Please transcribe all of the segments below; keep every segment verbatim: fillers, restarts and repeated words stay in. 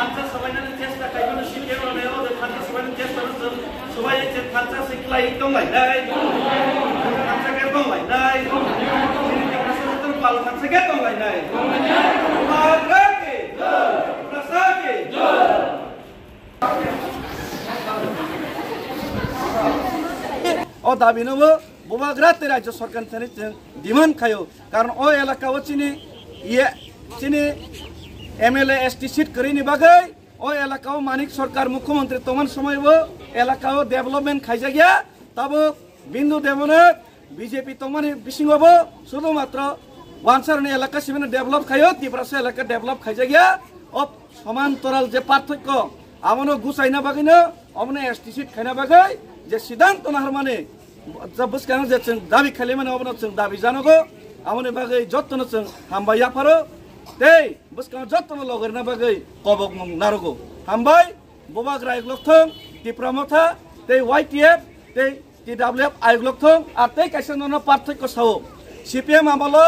Thansa sabainani chesta khaimani C P M rokni o de thansa sabainani chesta rok chwng sabai se thansa se khlai tong lai nai. Thansa khe tong lai nai. Chini Tiprasa joto pal thansa khe tong lai nai. Tiprasa ke, Tiprasa ke. O dabi no bo bubagra tei rajya sarkar thani chwng demand khaio. Karon o elaka o chini ye, chini M L A S T seat kwrwini bagwi o elaka o Manik Sarkar mukhyamantri tongmani somoi bo elaka o development khaijakya. Tabuk Bindu Debnath B J P tongmani bisingo bo sudhumatro wansarni elaka sibini develop khaio, Tiprasa elaka develop khaijakya. O somantoral je parthokyo abono gusaina bagwino obono S T seat khaina bagwi je siddhanto naharmani, je bwskango je chwng dabi khailaimani obono chwng dabi janogo. Aboni bagwi jottono chwng hambai yapharo tei bwskango jottono logorina bagwi kobokmung narogo. Hambai, bubagra ayuk lokthong, Tipra Motha tei Y T F tei T W F ayuk lokthong, ar tei kaisa nono parthokyo sao. C P M amolo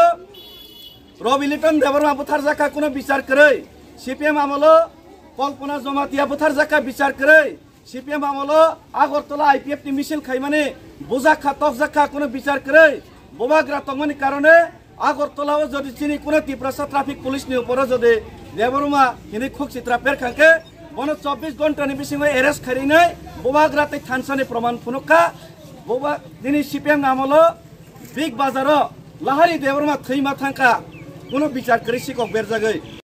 Rabi Liton Debbarma butharjakha, kuno bichar kwrwi. C P M amolo Kalpana Jamatia butharjakha, bichar kwrwi. C P M amolo Agartala I P F ni misil khaimani bujakha, tokjakha, kuno bichar kwrwi. Bubagra tongmani karone Agartala o jodi chini kuno Tiprasa traffic police ni uporo jodi Debbarma hinwi khuk sitra perkhang khe, bono chobbish ghonta ni bisingo arrest kharinai bubagra tei thansani proman phunukha. Buba, nini C P M amolo Big Bazar o Lahari Debbarma thwima thangkha, kuno bichar kwrwi sikok berjagwi.